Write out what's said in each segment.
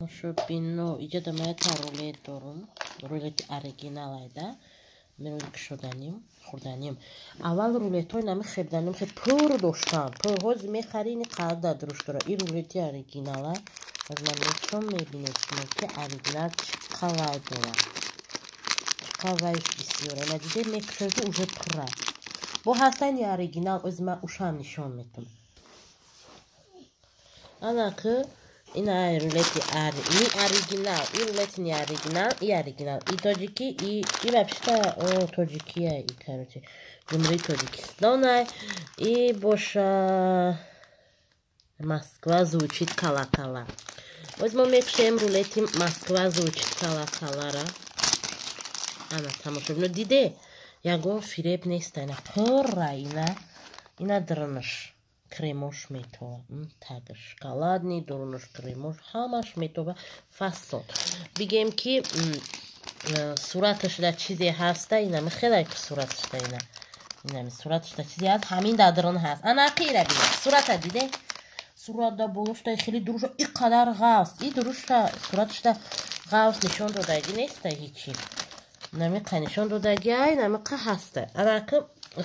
Тамошобино, иҷа да ман якта рулет дорум, рулети оригиналайда. Мерози кушоданим, хӯрданим. Аввал рулетҳои нами хебданим хе пур доштам. Пур ҳозир мехарӣ, ини қадр дар дуруш дора. Ин рулети оригинала. Аз ман мешом мебинед шумо, ки оригинал чӣ қалай дорад. Чӣ қалай бисёр. Ина дидед, мекушоед, уже пурра. Бо ҳастани оригинал, ози ман ушам нишон метам. Ана ки ина рулети ни оригинал, и рулети ни оригинал, и оригинал. И тоҷикӣ, и вообще о тоҷикия, и короче, Ҷумҳурии Тоҷикистонай, и боша Москва звучит колокола. Боз мо мекушем рулети Москва звучит колоколара. Ана тамошобино, диде, ягон фиреб нест, ина пурра, ина дурунаш кремош метова, так шоколадный дурунаш кремош ҳамаш метова фасон. Бигем ки сураташда чизе ҳаста, инами хеле ки сураташда инами сураташда чизе ҳаст, ҳамин дар дурун ҳаст. Ана қира бинед, сурата диде, суратда болошта хеле дуруша и қадар ғафс, и дурушта сураташда ғафс нишон додагӣ неста ҳичи. Намиқа нишон додагӣ, ай намиқа ҳаста. Анаки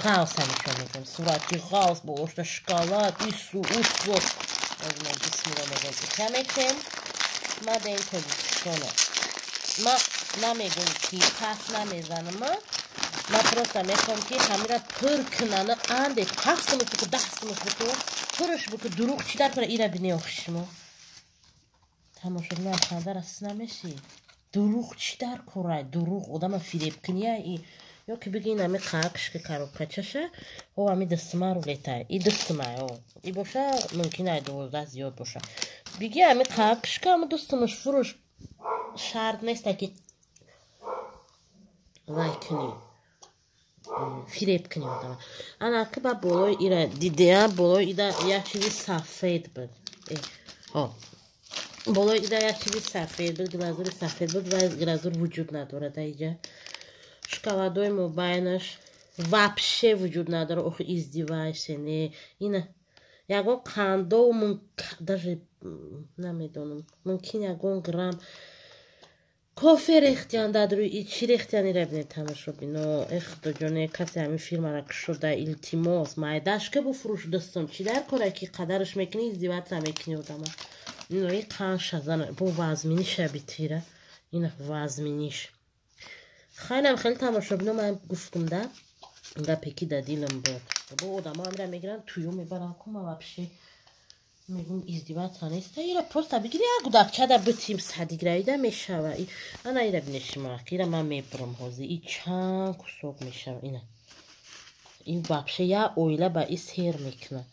ғафса нишон медиҳем. Сурати ғафс, болошта шоколад, ису, усу. Озман бисмилла мегӯем. Иша мекунем. Ма да ин Тоҷикистона. Ма намегӯм ки пас намезанам. Ма просто мехоҳам ки ҳамира пур кунана анде 7 сумаш буку, 10 сумаш буку, пурш буку, дурӯғ чӣ дар кора, ира бинеё шумо. Тамошобино, ханда раст намешӣ. Дурӯғ чӣ дар кора? Дурӯғ одама фиребкуния и ё ки биги ин ами қаакшки коробкачаша, о ами дастма рулетай. И дастма, о. И боша мумкин ай 12 зиёд боша. Биги ами қаакшка ами дастмаш фурӯш шарт нест ки вай кунӣ. Фиреб кунӣ одама. Ана ки ба болои ира дидеа, болои ида як чизи сафед буд. О. Болои ида як чизи сафед буд, глазури сафед буд ва глазур вуҷуд надорад иҷа. Шоколадои мобайнаш вообще вуҷуд надорад. Охи издеваешься, не. Ина ягон қандо даже намедонам, мумкин ягон грамм кофе рехтиян дар рӯи и чӣ рехтиян, ира бинед тамошобино. Эх, худоҷоне, касе ҳамин фирмара кушода, илтимос, майдашка буфурӯш дастом. Чӣ дар кора ки қадараш мекунӣ, издеваться мекунӣ одама. Ино и қанша зана, бо вазминиша битира. Ина вазминиш. Хайнам хеле тамошобино, ман гуфтум да, гапе ки да дилам буд. Бо одамо ҳамира мегиранд, туё мебаранд, кума вообще мегӯм издеваться неста. Ира просто бигири як гудакчада битим садигравида мешава. Ана ира бинед шумо, ира ман мебурам ҳозир. И чанд кусок мешава ина. Ин вообще як оила ба и сер мекунад.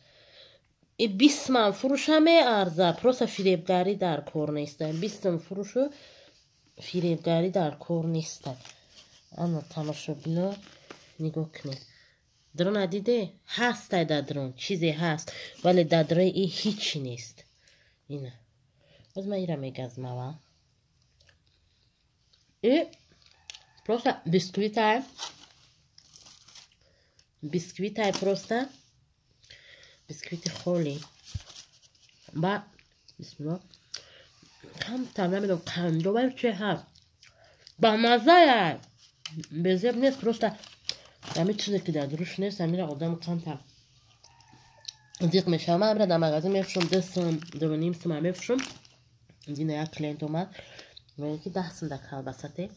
И 20 ман фурӯша меарза, просто фиребгарӣ дар кор неста. 20 ман фурӯшу фиребгарӣ дар кор неста. Ана тамошобино нигоҳ кунед. Дрона диде? Ҳастай дар дрон, чизе ҳаст, вале дар дрони ин ҳичи нест. Ина. Боз ман ира мегазмава. И просто бисквитай. Бисквитай просто. Бисквити холи. Ба бисмилла. Камтар намедонам қандовай чи ҳаст. Ба маззая. Безеб нест, просто ҳамин чизе ки дар дуруш нест, ҳамира одам камтар зиқ мешавам. Ман ҳамира дар магазин мефурӯшам, 2 сум, 2.5 сум мефурӯшам. Дина як клиент омад, мегӯяд ки 10 сум дар колбасате.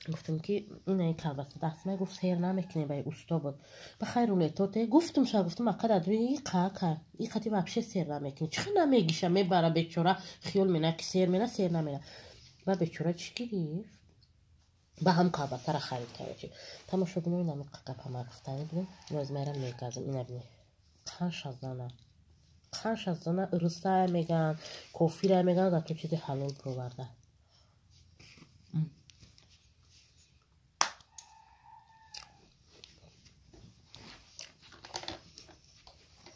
Гуфтам ки ина ин колбаса 10 сум, гуфт сер намекунем, ба усто буд. Ба хайр рулетоте гуфтум, ша гуфтум ака дар дуи и қака, и қати вообще сер намекунем. Чӣ намегиша, мебара бечора, хиёл мена ки сер мена, сер намена. Ба бечора чӣ гирифт? Ба ҳам колбасара харид короче. Тамошобино, ина ми гапама гуфтани будем. Боз майра мегазам, ина бинед. Қанша зана. Қанша зана русая меган, кофира меган, зато чизи ҳалол бироварда.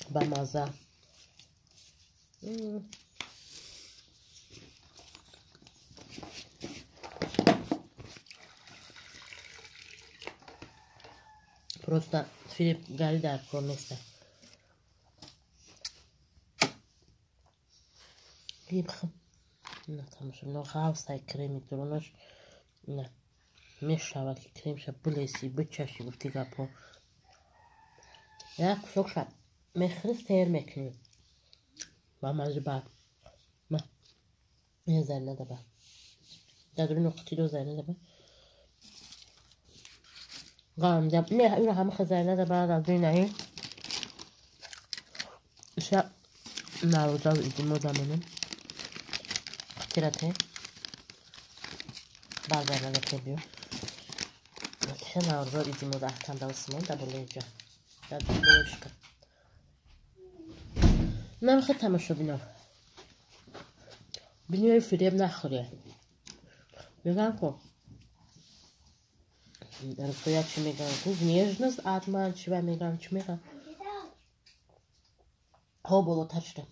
Ба маза. Просто фиребгарӣ дар кор нест. На тамошобино, ғафсай креми дурунаш. На мешавад, ки кремша билеси, бичаши, гуфти гапҳо. Як кусокша мехӯри, сер мекунӣ. Ба маззи бад. Ма ин зарина даба. Дар дуруни қутидо зарина даба. Ғамҷа не, ина ҳама зарина даба дар дуруни наи. Иша наврӯза иди мо замонем. Қутирате. Бар зарина даба биё. Иша наврӯза иди мо да аҳкам да усмон да болои ҷа. Дар болои шикам. Намхе тамошобино. Биниёи фиреб нахӯре. Мегӯям ку. Русоя чӣ мегӯям ку? Внешность обман чӣ ва мегӯям, чӣ мегӯям? Ҳо, болотар шуда.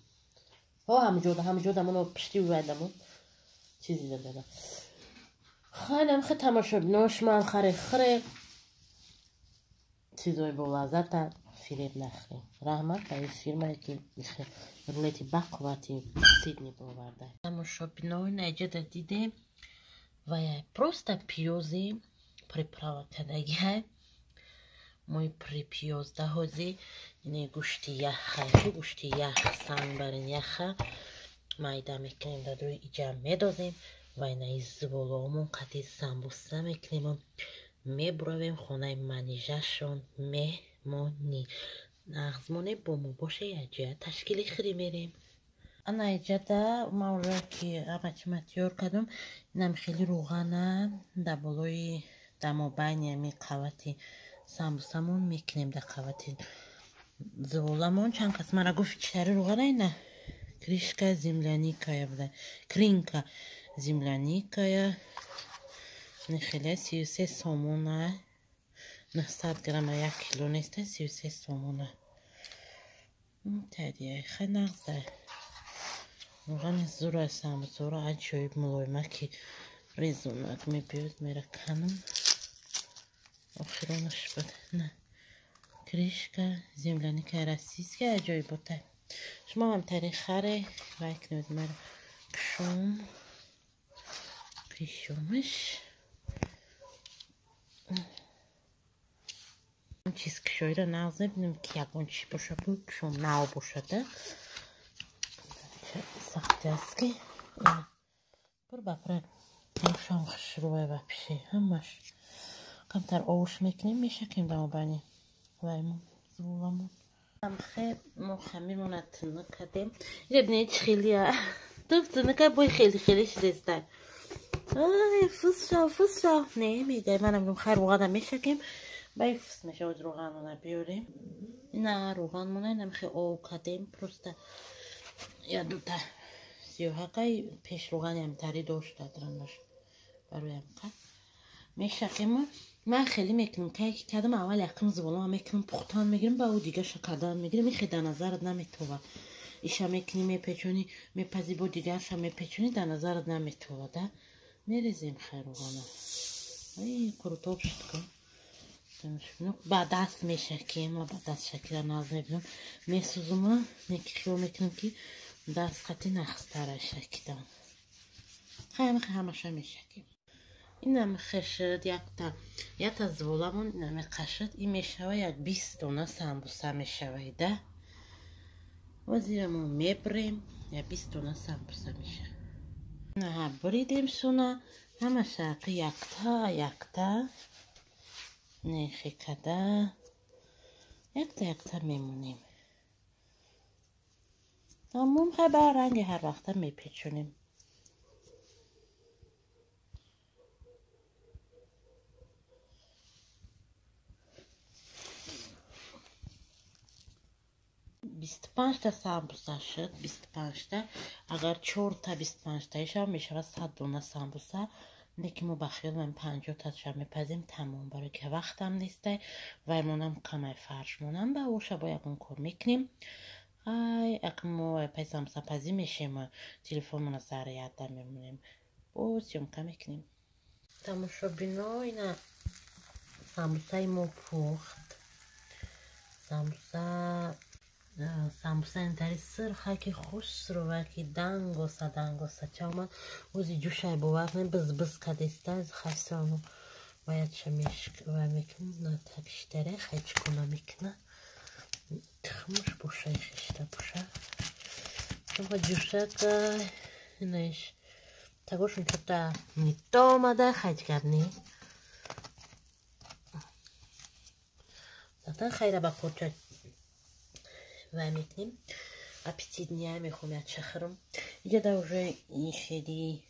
Ҳо, ҳамҷода, ҳамҷода моно пишти вайдамо. Чизи дада. Хай, намхе тамошобино, шумоам харе хӯре. Чизои болаззата фиреб нахӯре. Раҳмат ба ин фирмае, ки рулети бақуввати Сидни боварда. Тамошобино, наҷада дидем ва просто пиёзи приправа кардагиай. Мои припиёзда ҳози ине гӯшти яха, гӯшти ях, санг барин яха майда мекунем, дар рӯи иҷа медозем ва инаи зуволоомон қати самбуса мекунем, мебуравем хонаи Манижашон меҳмонӣ. Нағзмоне бо мо боше, якҷоя ташкили хӯрӣ мерем. Ана иҷада ма уже ки ҳама чима тиёр кардам, инам хеле рӯғана дар болои дар мобайни ҳами қавати самбусамон мекунем, дар қавати зуволамон. Чанд кас мара гуфт, читари рӯғана ина кришка земляникая буда, кринка земляникая. Хеле 33 сомона, 900 грамма, 1 кило неста, 33 сомона. Тария хай нағза, рӯғани зура, самбусаро аҷоиб мулоима, ки резонак мебиёд. Мера канам охиронаш буд. На кришка земляника российская аҷоибота. Шумо ҳам тари харе вай кунед. Мара кушом, кишомаш чиз кушоиро нағз мебинем, ки ягон чи боша, бу кушом нав бошада. Сахти аст, ки пур ба пура мошам хушрӯя вообще ҳамаш. Камтар овуш мекунем, мешакем дар мобайни ваймон, зуволамон. Хе мо хамирмона тинук кардем. Ира бинед, чи хелия тук тинука, бой хеле хеле шидеста. Ай, фус шав, фус шав, не мегай. Манам гум, хайр, рӯғана мешакем, бай фус мешавад. Рӯғанмона биёрем. Ина рӯғанмона инам хе ов кардем, просто я дута сиёҳакай пеш рӯғани ҳамтари дошта дранаш барои ҳамқа мешакему. Ман хеле мекунам, кай ки кардам, аввал якум зуволама мекунам, пухтан мегирам, ба ӯ дигаша кардан мегирам. Ихе дар назарат наметова. Иша мекунӣ, мепечонӣ, мепазӣ, бо дигарша мепечонӣ, дар назарат наметова да. Мерезем хай рӯғана. Ай, қурутоб шуд ку. Ба даст мешакем. Ма ба даст шакира нағз мебинам, месӯзума, неки хиёл мекунам, ки даст қати нағзтара шакидам. Хай, ҳамаша мешакем. Инам хешид, якта якта зуволамон инаме қашид. Ин мешава як 20 дона самбуса мешавайда. Озира мо мебирем, як 20 дона самбуса мешава. Наҳа, буридем суна ҳамаша якта якта нехе када, якта якта мемонем. Тамом. Хай, ба ранги ҳар вақта мепечонем. 25та самбуса шуд, 25та. Агар чорта 25таишам мешавад 100 дона самбуса. Лекин мо ба хиёл ман 50таша мепазем, тамом, барои ки вақтам нестай, ваймонам камай, фаршмонам ба оша бо ягон кор мекунем. Ай, ак мо пай самбусапазӣ мешем, телефонмона заряда мемонем, бо съёмка мекунем. Тамошобино, ина самбусаи мо пухт. Самбуса Самбуса интари сирхаки хушруваки дангоса дангоса ча омад. Ози ҷӯшай бовар кунед, бизбиз кадеста хасону бояд ша ва мекунам на такштаре хай чӣ кона мекуна. Тухмаш бошай хишта боша. Ҷӯшака инаш тагошон чота нито омада хай гап не. Затан хайра ба корча вай мекунем. Аппетитния мехоҳам якча хӯрам. Иҷада уже хели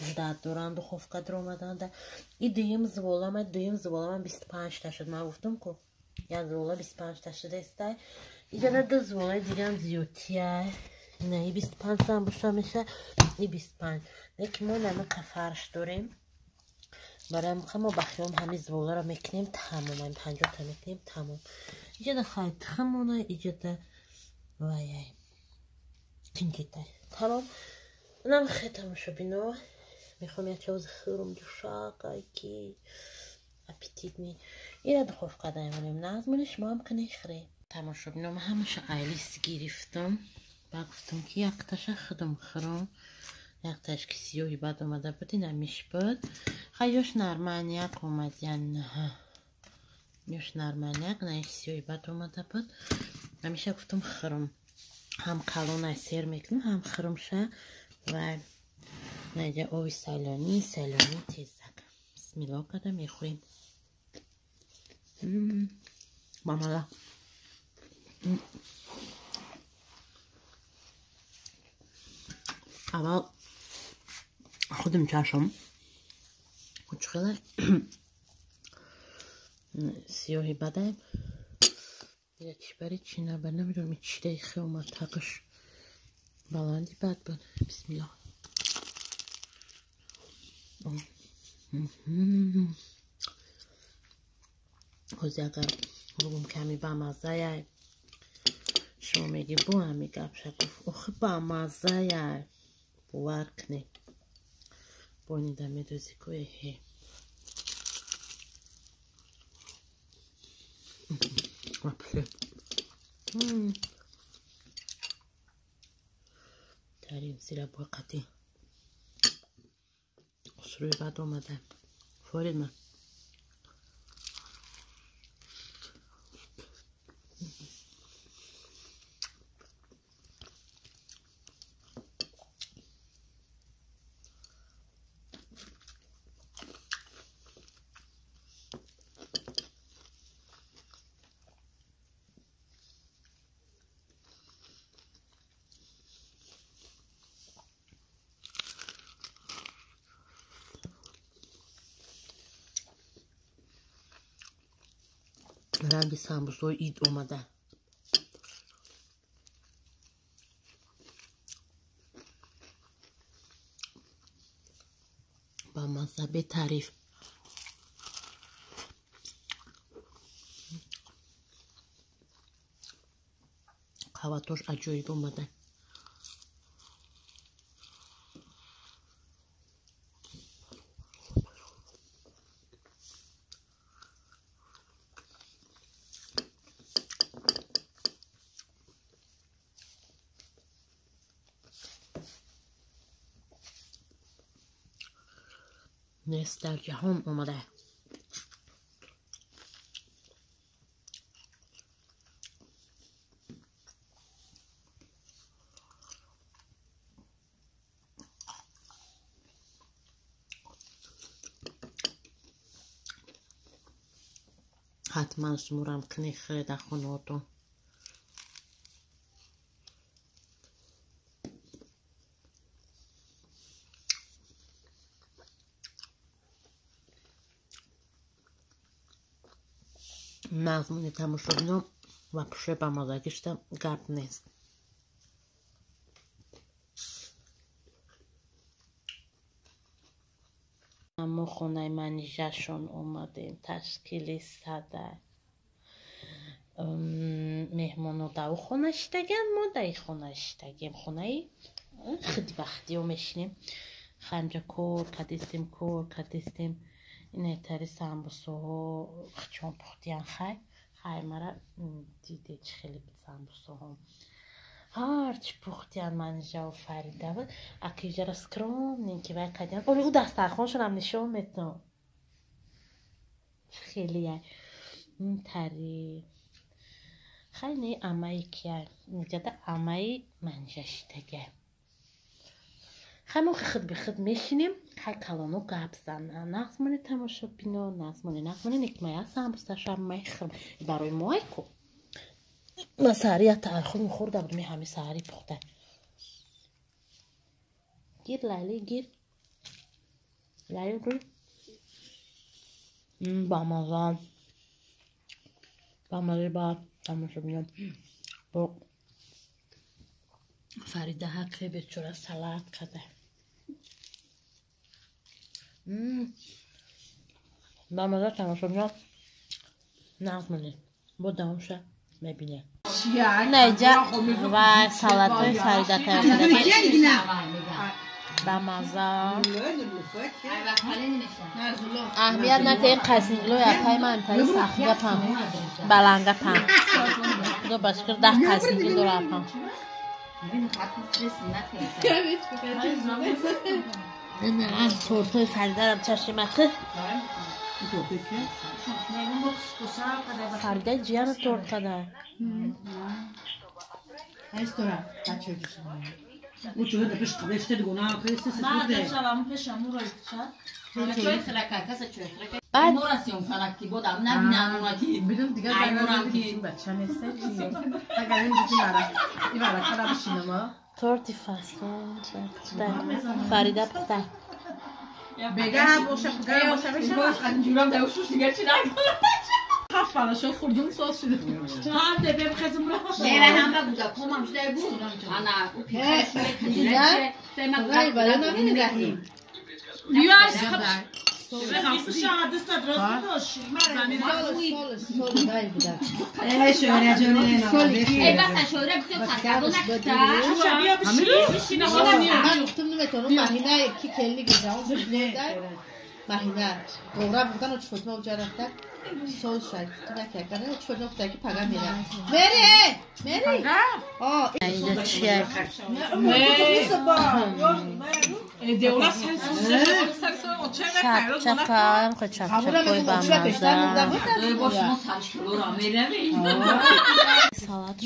ждат дорам, духовка даромаданда. И дуюм зволама, 25 та шуд. Ман гуфтам ку як звола 25 та шудестай. Иҷада ду зволаи дигарам зиёдтия. На, и 25 самбуса меша, и 25. Лекин мо намака фарш дорем. Барои мо ба хиём ҳамин зволаро мекунем тамом, ҳамин 50 та мекунем тамом. Иҷада хай тухмона, иҷада ваяй кинҷитай. Тамом. Нам хе тамошобино. Мехоҳам як чиз хӯрам ҷӯшакай ки аппетитни. Ира духовка даемонем. Назмони шумо ҳам кунед хӯре. Тамошобино, ман ҳамаша айлис гирифтам. Ба гуфтам ки якташа худам хӯрам. Якташ ки сиёҳи бад омада буд, ина миш буд. Хай ёш нормальняк омад, яъне ёш нормальняк, на иш сиёҳи бад омада буд. Ҳамеша гуфтам хӯрам. Ҳам калонай сер мекунам, ҳам хӯрумша ва наиҷа ови салёни, салёни тезак. Бисмилло карда мехӯрем. Бамаза. Аввал худам чашам. Хучхела сиёҳи бадай. Ира чӣ бари чӣ набар, намедонам чидаи хе омад тақш баланди бад буд. Бисмилло. Ҳози агар бугум ками бамаззаяй, шумо меги бо ҳами гапша гуфт. Охи бамаззаяй, бовар кунед. Бонида медози ку эҳе. Вообще. Тарин зира бой қатӣ. Хусрӯи бад омада. Форид ман. Ранги самбусои ид омада. Ба мазза бетариф. Қаватош аҷоиб омада. Нест дар ҷаҳон омада. Ҳатман шуморам кунед хӯред дар хонаҳотон. Мазмуни тамошобино вообще бамазагишта гап нест. Мо хонаи манижашон омадем, ташкили сада. Меҳмоно дар ӯ хона шиштагианд, мо дар ин хона шиштагием. Хонаи худбахтиё мешинем. Ханҷа кор кардистем, кор кардистем. Инетари самбусоҳо хичон пухтиян хай. Хай мара диде чӣ хеле самбусоҳом. Ҳарчи пухтиян Манижаву Фаридава, акиҷара скромненький вай кардиян. Оли ӯ дастархоншонам нишон метон. Хеле тари. Хай не амаи кия, инҷада амаи Манижа шидагия. Хай мо худ би худ мешинем, хай калоно гап занан. Нағз моне тамошобино, нағз моне, нағз моне, некмая самбусаша мехӯрам. Барои мо айку. Ман саҳари як таърихо мехӯрда будам, ҳами саҳари пухта. Гир, Лайли, гир. Лайли, гир. Бамаза. Бамаза ба тамошобино. Бо Фарида ҳаққи бечора салат карда. Бамаза тамошобино. Нағз монед. Бо давомша мебинем. Наиҷа ва салатҳои Фарида тайёр карда. Бамаза. Аҳамият надиҳед қайсинглои апаи ман тари сахтгапам, баландгапам. Худо ба шукр 10 қайсингил дора апам. Тортҳои Фаридарам чашимахи. Фарида ҷияна торт када. Торти фасон Фарида пухта. Салат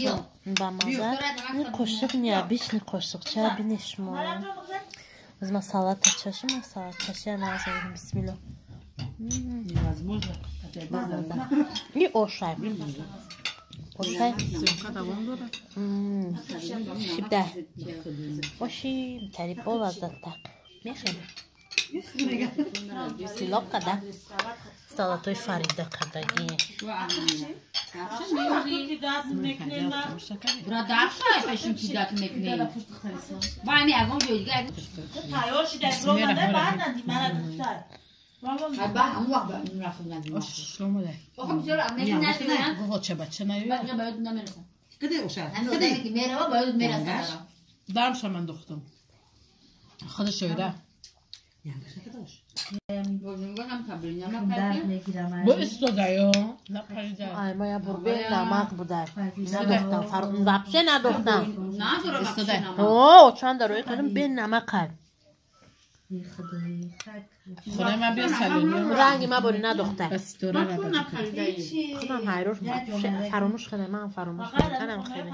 бамаза. Қошуқ необычный қошуқча бинед шумо. Аз ман салата чашам, салат чашия нағз. Бисмилло. И ошай. Ошай. Шибда. Оши тари бо лаззатта. Мехӯрем. Силоб када. Салатои Фарида кардагӣ. Ай, моя бурбе намак буда. Надохтам, вообще надохтам. О, чанд дарои кардам, бе намак кар. Ранги ма бори надохта. Худам ҳайрон фаромӯш кардам, ман фаромӯш кардам хеле.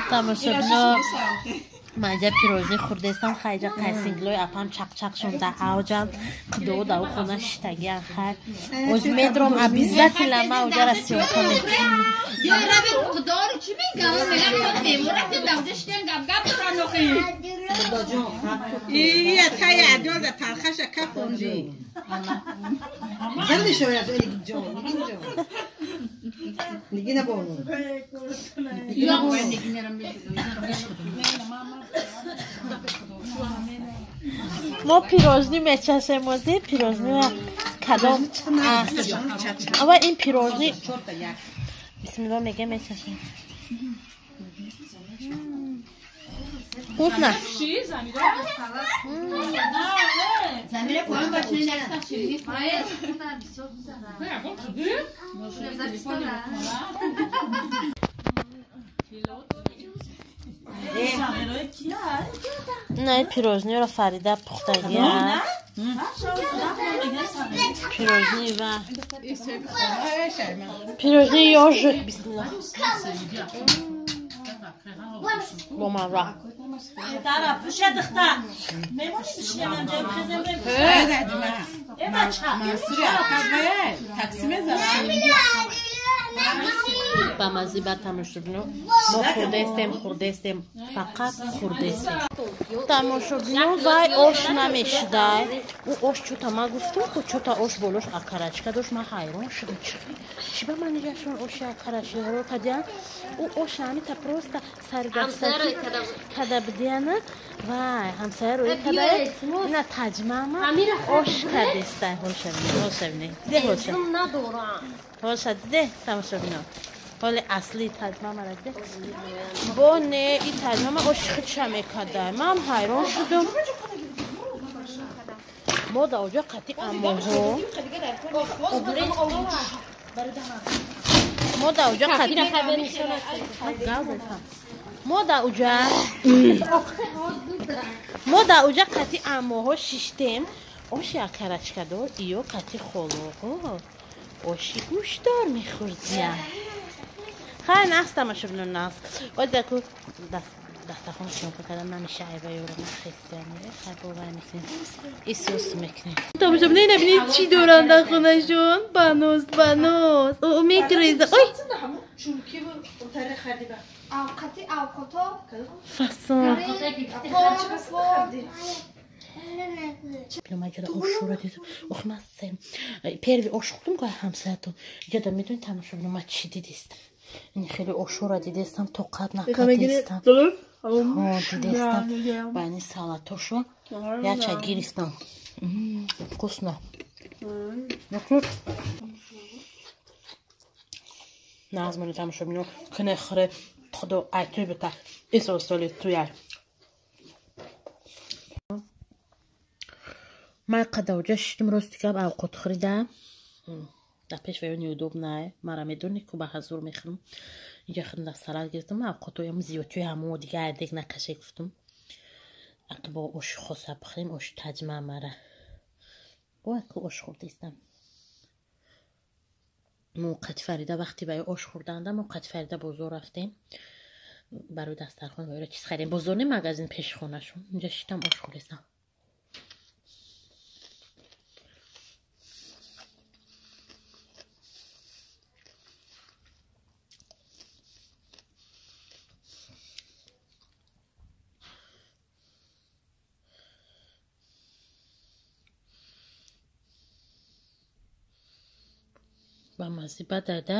Тамошобино, ман иҷа пирожни хӯрдестам, хайҷа қайсинглои апам чақчақ шунда авҷам қидо дар хона шиштагиан хай. Оз медром обязательно ман оҷара съёмка мекунам. Ия тая адёлда талхаша кафонди. Мо пирожни мечашем ози пирожни кадом ава ин пирожни бисмилла мега мечашем. Вкусно. На пирожниро Фарида пухтагия. Пирожни ва пирожни ёжик. Бисмилла. Бо маза. Ба маззи бад тамошобино. Мо хурдестем, хурдестем, фақат хурдестем. Тамошобино вай ош намешидай. Ӯ ош чӯта ман гуфтам ку чӯта ош болош акарачка дошт, ман ҳайрон шудам. Чӣ ба ман нигаҳшон оши акарачиҳоро кадиян? Ӯ ош ҳамита просто саридастаки када бидияна. Вай, ҳамсоя рӯи кадае. Ина таҷмама ош кадестай. Ҳошабине, ҳошабине. Диде ҳоша. Ҳоша диде тамошобино. Ҳоли асли таҷмамара диде. Бо не, и таҷмама оши худша мекадай. Ман ҳайрон шудам. Мо да оҷа қати амоҳо. Мо да оҷа қати мо да оҷа мо да оҷа қати амоҳо шиштем. Оши акарачкадор иё қати холоҳо. Оши гӯштдор мехӯрдия. Хай нағз тамошобино нағз. Озаку дастархон съёмка кардан намеша айва ёро нахестия. Хай бовар мекунем. Исус мекунем. Тамошобино ина бинед чӣ доранд дар хонашон? Банос, банос. О мегреза. Ой! Фасон. Ман ошура дидам. Ох, ман перви ош хӯрдам ко ҳамсаятон. Ҷада медонед тамошобино ман чӣ дидистам? Ин хеле ошура дидестам, тоқат накардистам. Дидестам. Ба ини салатошо яча гирифтам. Вкусно. Нағз монед тамошобино кне хӯре худо ай туй бита. Исо соли туяй. Ман қадаоҷа шиштим рости гап авқот хӯрида. Дар пеш ваё неудобно мара медонӣ ку ба ҳазур мехӯрам. Инҷа хӯрдам дар салат гирифтам авқотоям зиёдчӯи ҳамо дига айдек накаше гуфтам. Ақ бо оши хоса бихӯрем, оши таҷма мара. Бояд ку ош хӯрдистам. Мо қати Фарида вақти ваё ош хӯрданда мо қати Фарида бозор рафтем. Барои дастархон ваёра чиз харидем. Бозор не магазин пеши хонашон. Инҷа шиштам ош хӯрдистам. Ба маззи бад дада.